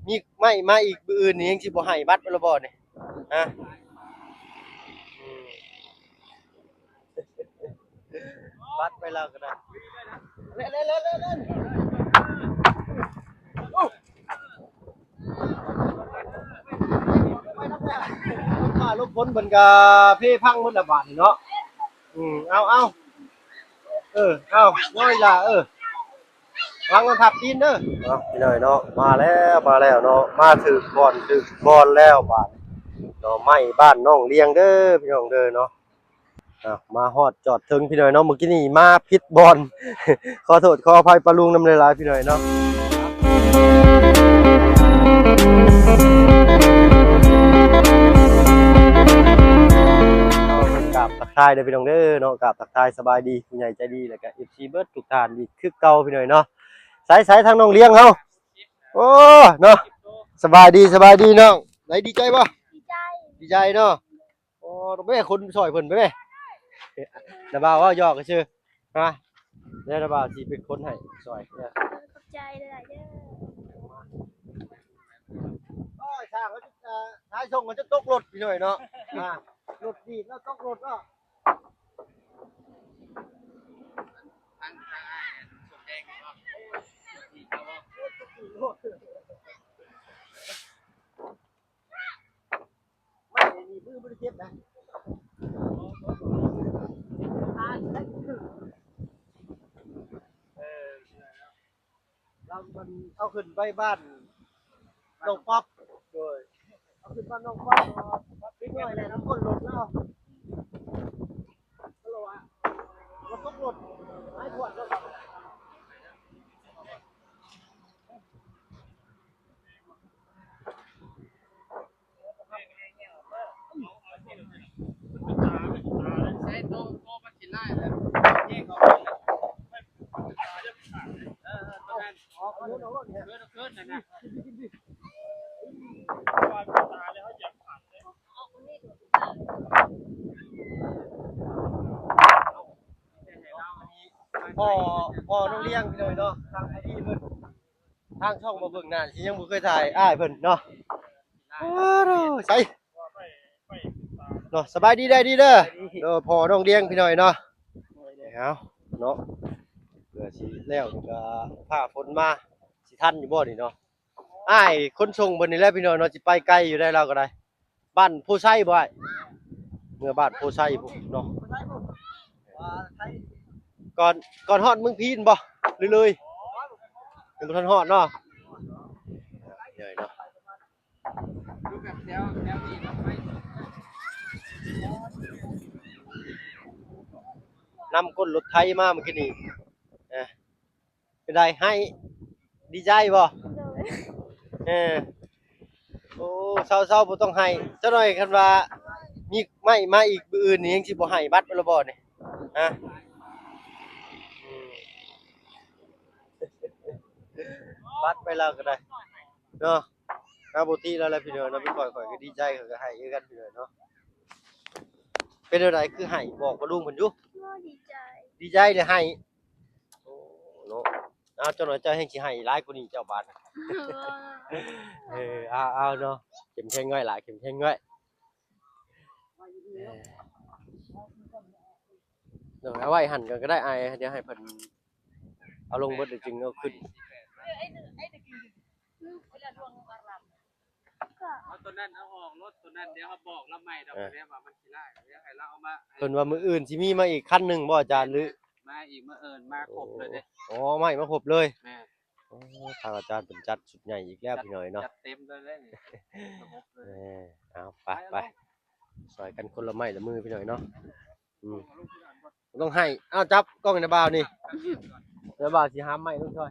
ມີໄມ້ມາອີກມື້ອື່ນນີ້ ຍັງຊິບໍ່ໃຫ້ບັດແລ້ວບໍ່ນີ້? ຮະ? ອືມ ບັດໄປແລ້ວກໍໄດ້ ເຫຼັ້ນໆໆໆ ລົມຟ້າລົມຝົນເພິ່ນກໍເພພັງໝົດລະບາດນີ້ເນາະ. ອືມ ເອົາໆ ເອີ ເອົາ ນ້ອຍລະ ເອີ ວາງນຳທັບຕີນເດີ. ເອົາ ພີ່ນ້ອງເນາະ ມາແລ້ວ ມາແລ້ວເນາະ ມາຖືກບ່ອນຖືກບ່ອນແລ້ວບາດນີ້ເນາະ. ໄມ້ບ້ານນ້ອງລຽງເດີ ພີ່ນ້ອງເດີເນາະ. ອ່ະ ມາຮອດຈອດເຖິງ ພີ່ນ້ອງເນາະ ເມື່ອກີ້ນີ້ມາຜິດບ່ອນ ຂໍໂທດຂໍອະໄພປ້າລຸງນຳຫຼາຍໆ ພີ່ນ້ອງເນາະ. ກາບທັກທາຍເດີ ພີ່ນ້ອງເດີເນາະ ກາບທັກທາຍສະບາຍດີຜູ້ໃຫຍ່ໃຈດີ ແລ້ວກະເອັຟຊີເບິດທຸກທ່ານອີກຄືເກົ່າ ພີ່ນ້ອງເນາະ. ໃສໆ ທາງນ້ອງລຽງເຮົາ ໂອ້ ເນາະ ສະບາຍດີ ສະບາຍດີນ້ອງ. ໄດ້ ດີໃຈບໍ່? ດີໃຈ ດີໃຈເນາະ. ໂອ້ ໄປແມ່ຄົນຊ່ອຍເພິ່ນໄປແມ່. ນະບ່າວເວົ້າຢອກຊື່ ຮະ ແລ້ວນະບ່າວຊິເປັນຄົນໃຫ້ຊ່ອຍ. ເອີ ຂອບໃຈຫຼາຍໆເດີ. ໂອ້ຍ ຊ່າງເຂົາຈະ ເອີ ສາຍສົ່ງເຂົາຈະຕົກລົດ ພີ່ນ້ອງເນາະ. ອ່າ ລົດດີດແລ້ວຕົກລົດເນາະ. ທາງ ທາງອ້າຍສົມແດງເນາະ ດີດແລ້ວບໍ່? ໄມ້ນີ້ມືບໍ່ໄດ້ເຈັບນະ. ເອີ ລາວມັນເອົາຂຶ້ນໄປບ້ານນ້ອງປັອບ. ໂດຍ ເອົາຂຶ້ນບ້ານນ້ອງປັອບ ເດັກນ້ອຍແຫຼະນຳກົ້ນລົດລາວ. ລາວວ່າ ລາວຕົກລົດ ຫຼາຍພວດແລ້ວ. ໃສ່ໂຕ ໂຕມັນຊິລາຍແລ້ວ ແຍກອອກ ເອີ ເອີ ຕົວນັ້ນ ອອກມາໂລດ ເອີ ຕົວນັ້ນນະ ພໍ່ ພໍ່ນ້ອງລຽງ ພີ່ນ້ອງເນາະ ທາງໄອດີເພິ່ນ ທາງຊ່ອງບໍ່ເບິ່ງນານ ຊິຍັງບໍ່ເຄີຍຖ່າຍອ້າຍເພິ່ນເນາະ. ໂອ້ ໃສເນາະ ສະບາຍດີ ໄດ້ດີເດີ. ເດີ ພໍ່ນ້ອງລຽງ ພີ່ນ້ອງເນາະ. ເອົາເນາະ ເພື່ອຊິແລ້ວນີ້ກໍຟ້າຝົນມາ ຊິທັນຢູ່ບໍ່ນີ້ເນາະ? ອ້າຍຄົນສົ່ງເພິ່ນນີ້ແຫຼະ ພີ່ນ້ອງເນາະ ຊິໄປໄກຢູ່ໄດ໋ ລາວກໍໄດ້. ບ້ານໂພໄຊບໍ່ອ້າຍ? ເມືອບ້ານໂພໄຊພຸ້ນເນາະ ກ່ອນ ກ່ອນຮອດເມືອງພີນບໍ່ ຫຼືເລີຍ? ຍັງບໍ່ທັນຮອດເນາະ ເອີຍເນາະ. ນຳກົ້ນລົດໄຖມາມື້ກີ້ນີ້ ເອີ ເປັນໃດ ໄຫ້ ດີໃຈບໍ່? ໂດຍ ເອີ ໂອ້ ເຊົາໆ ບໍ່ຕ້ອງໄຫ້ ຈັກໜ້ອຍຄັນວ່າມີໄມ້ມາອີກມື້ອື່ນນີ້ ຍັງຊິບໍ່ໃຫ້ບັດແລ້ວບໍ່ນີ້? ຮະ ອືມ ບັດໄປແລ້ວກໍໄດ້ເນາະ. ເອົາ ປົກກະຕິແລ້ວແຫຼະ ພີ່ນ້ອງເນາະ ເປັນຂ້ອຍ ຂ້ອຍກໍດີໃຈ ຂ້ອຍກໍໃຫ້ຄືກັນ ພີ່ນ້ອງເນາະ. ເປັນແນວໃດຄືໃຫ້ ບອກປ້າລຸງເພິ່ນຢູ່? ໂອ້ ດີໃຈ ດີໃຈແລ້ວໃຫ້. ໂອ້ ເນາະ ເອົາ ຈັກໜ້ອຍເຈົ້າແຮ່ງຊິໃຫ້ຫຼາຍກວ່ານີ້ ເຈົ້າບາດ. ເອີ ເອົາ ເອົາເນາະ ເຂັ້ມແຂງໄວ້ຫຼະ ເຂັ້ມແຂງໄວ້. ເອີ ເອົາໄວ້ຫັ້ນກ່ອນກໍໄດ້ ອ້າຍ ດຽວໃຫ້ເພິ່ນເອົາລົງເບິດ ແລ້ວຈຶ່ງເອົາຂຶ້ນ. ເອົາຕົວນັ້ນເອົາອອກໂລດ ຕົວນັ້ນດຽວເຮົາບອກລາວໃໝ່ດອກ. ເອີ ແຕ່ວ່າມັນຂີ້ລ້າຍ ດຽວໃຫ້ລາວເອົາມາ ເພິ່ນວ່າມື້ອື່ນຊິມີມາອີກຄັນໜຶ່ງບໍ່ອາຈານ ຫຼື? ມາອີກມື້ອື່ນ ມາຄົບເລີຍເດ້. ໂອ້ ເອົາໃໝ່ມາຄົບເລີຍ. ແມ່ນ. ໂອ້ ທາງອາຈານເພິ່ນຈັດຊຸດໃຫຍ່ອີກແລ້ວ ຈັດ ພີ່ນ້ອງເນາະ ຈັດເຕັມເລີຍເດ້ ຄົບເລີຍ. ເອີ ເອົາ ໄປ ໄປ ຊ່ອຍກັນຄົນລະໄມ້ລະມື ພີ່ນ້ອງເນາະ. ອືມ ຕ້ອງໃຫ້ ເອົາ ຈັບກ້ອງໃຫ້ນາບ່າວນີ້ ນາບ່າວຊິຫາມໄມ້ລົງຊ່ອຍ.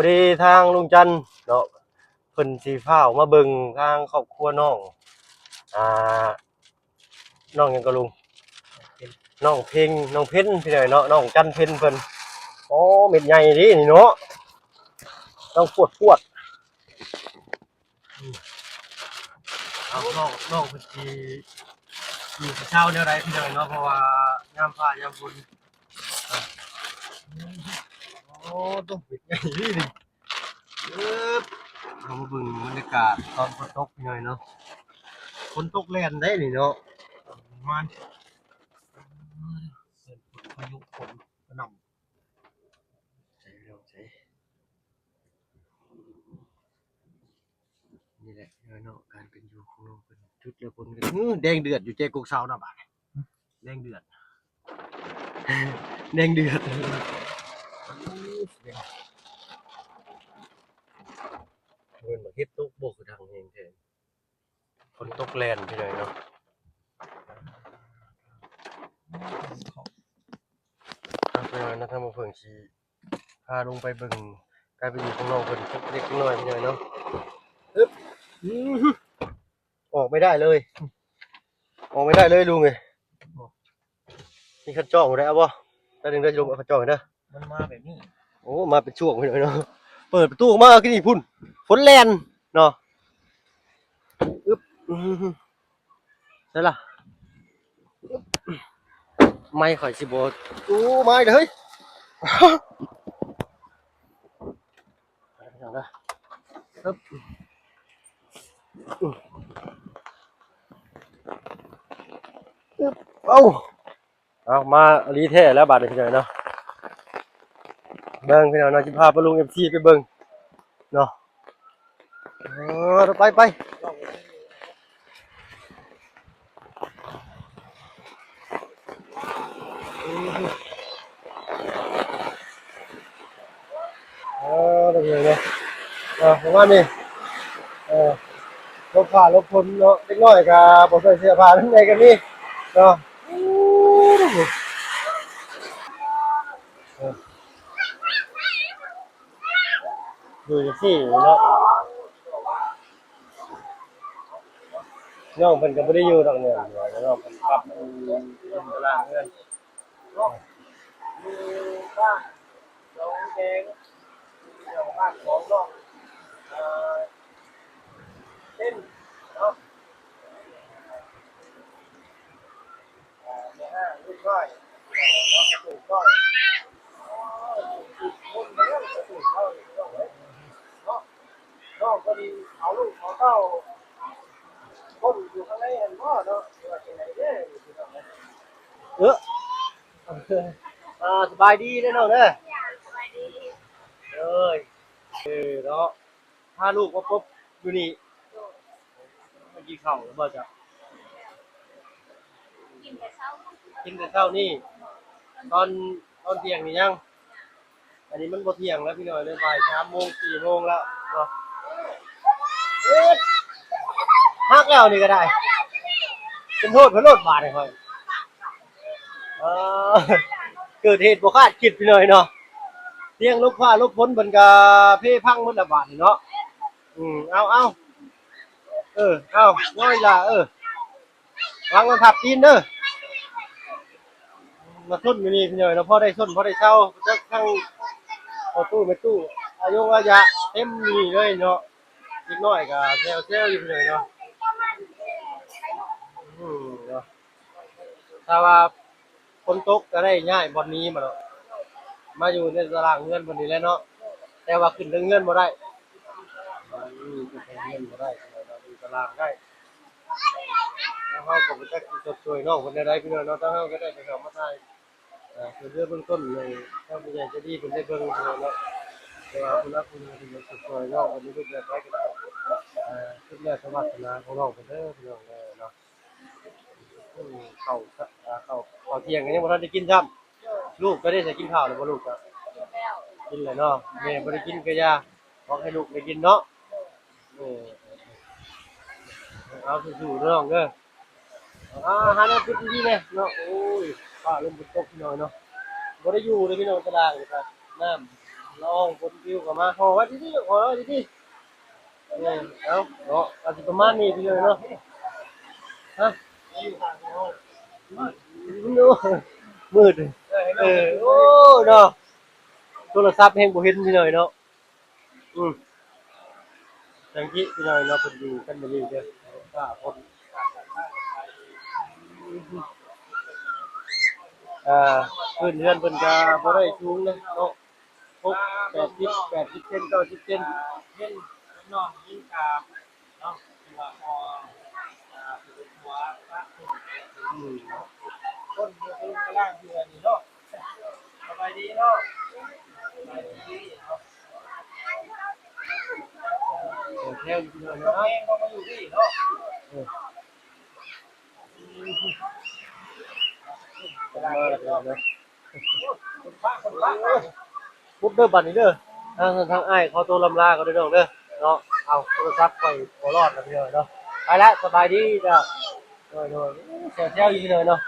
ພໍດີທາງລຸງຈັນເນາະ ເພິ່ນຊິຟ້າວມາເບິ່ງທາງຄອບຄົວນ້ອງ ອ່າ ນ້ອງຫຍັງກໍລຸງ? ນ້ອງເພັງ ນ້ອງເພັງ ພີ່ນ້ອງເນາະ ນ້ອງຈັນເພັງເພິ່ນ. ໂອ້ ເມັດໃຫຍ່ເດ້ນີ້ເນາະ ນ້ອງປວດໆ. ເອົາ ນ້ອງ ນ້ອງເພິ່ນຊິຢູ່ຊິເຊົ້າແນວໃດພີ່ນ້ອງເນາະ ເພາະວ່າຍາມຟ້າຍາມຝົນ. ໂອ້ ໂຕເປັນໃຫຍ່ນີ້ ເອີບ ເຮົາມາເບິ່ງບັນຍາກາດຕອນຝົນຕົກພີ່ນ້ອງເນາະ ຝົນຕົກແລ່ນໄດ໋ນີ້ເນາະ ປະມານ ເປັນຝົນພາຍຸຝົນກະໜ່ຳ. ໃສ່ ພີ່ນ້ອງໃສ່ ນີ້ແຫຼະເນາະ ການເປັນຢູ່ຂອງນ້ອງເພິ່ນ ຈຸດແລ້ວຝົນກໍ ເອີ ແດງເດືອດຢູ່ແຈກົກເສົານະບາດ ແດງເດືອດ ແດງເດືອດ. ເພິ່ນວ່າເຫັດຕົກບໍ່ ຄືດັງແຮງແທ້ ຝົນຕົກແລ່ນພີ່ນ້ອງເນາະ. ເອົາ ພີ່ນ້ອງເນາະ ທາງໝໍເຜິ້ງຊິພາລົງໄປເບິ່ງການເປັນຢູ່ຂອງນ້ອງເພິ່ນຈັກເລັກນ້ອຍພີ່ນ້ອງເນາະ. ອຶບ ອື ອອກໄມ່ໄດ້ເລີຍ ອອກໄມ່ໄດ້ເລີຍລຸງເອີຍ. ມີຄັນຈອງບໍ່ໄດ້ ເອົາບໍ່? ແປັບໜຶ່ງເດີ ຊິລົງເອົາຄັນຈອງໃຫ້ເດີ. ມັນມາແບບນີ້ ໂອ້ ມາເປັນຊ່ວງພີ່ນ້ອງເນາະ ເປີດປະຕູອອກມາ ຄືນີ້ພຸ້ນ ຝົນແລ່ນເນາະ. ອຶບ ໃສລະ ໄມ້ຂ້ອຍຊິບໍ່ ໂອ້ ມາອີກແລ້ວເຮີ້ຍ. ອຶບ ອຶບ ເອົາ ເອົາ ມາອີ່ຫຼີແທ້ແລ້ວບາດນີ້ພີ່ນ້ອງເນາະ. ເບິ່ງພີ່ນ້ອງເນາະ ຊິພາປ້າລຸງ ເອັຟຊີ ໄປເບິ່ງເນາະ. ເອີ ໄປ ໄປ ເອີ ເປັນໄງເນາະ ເອີ ປະມານນີ້ ເອີ ຫຼົບຟ້າຫຼົບຝົນເນາະ ເດັກນ້ອຍກໍບໍ່ໃສ່ເສື້ອຜ້ານຳໃດກໍມີເນາະ. ເອີ ຢູ່ຈັ່ງຊີ້ເນາະ ນ້ອງເພິ່ນກໍບໍ່ໄດ້ຢູ່ດອກເນາະ ນ້ອງເພິ່ນປັບ ອືມ ຕາລາງເຮືອນ. ເນາະ ຢູ່ບ້ານໜອງແດງ ເຈົ້າບ້ານຂອງນ້ອງ ເອີ ເປັນເນາະ ເອີ ແມ່ຫ້າງລູກນ້ອຍເນາະ ກະປູກນ້ອຍ ໂອ້ຍ ຄົນເດີ ກະປູກນ້ອຍເນາະ ເນາະ ນ້ອງເພິ່ນເອົາລູກເອົາເຕົ້າ ຄົນຢູ່ຂ້າງໃນຫັ້ນບໍ່ເນາະ ຫຼືວ່າຈັ່ງໃດເດ້ ພີ່ນ້ອງເອີຍ. ເອີ ອ່າ ສະບາຍດີເດີນ້ອງເດີ ສະບາຍດີ ເອີຍ ເອີເນາະ ພາລູກມາປົບຢູ່ນີ້ ມາກິນເຂົ້າແລ້ວບໍ່ເຈົ້າ? ກິນແຕ່ເຊົ້າ ກິນແຕ່ເຊົ້ານີ້ ຕອນ ຕອນທ່ຽງນີ້ຍັງ? ອັນນີ້ມັນບໍ່ທ່ຽງແລ້ວພີ່ນ້ອງເອີຍ ບ່າຍສາມໂມງ ສີ່ໂມງແລ້ວເນາະ. ເອີ ຫັກແລ້ວນີ້ກໍໄດ້ ເປັນໂທດເພິ່ນໂລດບາດນີ້ຂ້ອຍ ເອີ ເກີດເຫດບໍ່ຄາດຄິດພີ່ນ້ອງເນາະ ທ່ຽງຫຼົບຟ້າຫຼົບຝົນເພິ່ນກໍເພພັງໝົດແລ້ວບາດນີ້ເນາະ. ອືມ ເອົາ ເອົາ ເອີ ເອົາ ນ້ອຍຫຼ້າ ເອີ ລະວັງມັນທັບຕີນເດີ ມາຊົນຢູ່ນີ້ພີ່ນ້ອງເນາະ ພໍໄດ້ຊົນ ພໍໄດ້ເຊົາ ຈັກທັງພໍ່ຕູ້ແມ່ຕູ້ ອາຍຸອາຍະເຕັມຢູ່ນີ້ເລີຍເນາະ ເດັກນ້ອຍກໍແຊວໆຢູ່ພີ່ນ້ອງເນາະ. ອືມ ເນາະ ຖ້າວ່າຝົນຕົກກໍໄດ້ຍ້າຍບ່ອນໜີມາເນາະ ມາຢູ່ໃນຕາລາງເຮືອນເພິ່ນນີ້ແຫຼະເນາະ ແຕ່ວ່າຂຶ້ນເທິງເຮືອນບໍ່ໄດ້ ອືມ ຂຶ້ນເທິງເຮືອນບໍ່ໄດ້ ຢູ່ຕາລາງໄດ້. ທາງເຮົາກໍບໍ່ຈັກຊິຊົດຊ່ວຍນ້ອງເພິ່ນແນວໃດພີ່ນ້ອງເນາະ ທາງເຮົາກໍໄດ້ແຕ່ເຂົ້າມາຖ່າຍ ເອີ ຊ່ວຍເຫຼືອເບື້ອງຕົ້ນໃຫ້ທາງຜູ້ໃຫຍ່ໃຈດີເພິ່ນໄດ້ເບິ່ງເນາະ ແຕ່ວ່າຜູ້ຫຼັກຜູ້ໃຫຍ່ເພິ່ນຢາກຊ່ວຍນ້ອງເພິ່ນໃນຮູບແບບໃດກໍໄດ້ ເອີ ສຸດແລ້ວແຕ່ວາສະໜາຂອງນ້ອງເພິ່ນເດີພີ່ນ້ອງເດີເນາະ. ອືມ ເຂົ້າ ເຂົ້າ ເຂົ້າທ່ຽງກໍຍັງບໍ່ທັນໄດ້ກິນຊ້ຳ ລູກກໍໄດ້ໃສ່ກິນເຂົ້າແລ້ວບໍ່? ລູກກໍກິນແລ້ວ ກິນແລ້ວເນາະ ແມ່ບໍ່ໄດ້ກິນກໍຢ່າ ບອກໃຫ້ລູກໄດ້ກິນເນາະ. ເອີ ເອົາ ສູ້ໆເດີນ້ອງເດີ ຫາແນວປິດດີໆແດ່ເນາະ. ໂອ້ຍ ຟ້າລົມຝົນຕົກພີ່ນ້ອງເນາະ ບໍ່ໄດ້ຢູ່ເດີພີ່ນ້ອງ ຕາລາງນີ້ກໍນ້ຳ ລະອອງຝົນປິວເຂົ້າມາ ຫໍ່ໄວ້ດີໆ ຫໍ່ໄວ້ດີໆ. ເອີ ເອົາເນາະ ກໍຊິປະມານນີ້ພີ່ນ້ອງເນາະ. ຮະ ໂອ້ ມືດ ເອີ ໂອ້ ເນາະ ໂທລະສັບແຮງບໍ່ເຫັນພີ່ນ້ອງເນາະ. ອືມ ຈັ່ງຊີ້ພີ່ນ້ອງເນາະ ເພິ່ນຢູ່ກັນແບບນີ້ເດີ ຟ້າຝົນ ອ່າ ພື້ນເຮືອນເພິ່ນກໍບໍ່ໄດ້ສູງເດ້ເນາະ ຫົກ ແປດສິບ ແປດສິບເຊັນ ເກົ້າສິບເຊັນ ເຫັນນ້ອງຍິງກາເນາະ ຄືວ່າພໍ ອ່າ ຫົວ ອືມ ຄົນຢູ່ກະລາງເຮືອນີ້ເນາະ. ສະບາຍດີເນາະ ສະບາຍດີເນາະ ແຖວຢູ່ເນາະ ແມ່ນບໍ່ມາຢູ່ນີ້ເນາະ ເອີ ມາແລ້ວເນາະ ປຸບເດີ ບັດນີ້ເດີ ທາງ ທາງອ້າຍຂໍໂຕລຳລາກ່ອນເດີນ້ອງເດີເນາະ ເອົາ ໂທລະສັບຂ້ອຍບໍ່ລອດແລ້ວເດີເນາະ ໄປລະ ສະບາຍດີເດີ ໂດຍໆ ແຖວໆ ຢູ່ເດີເນາະ.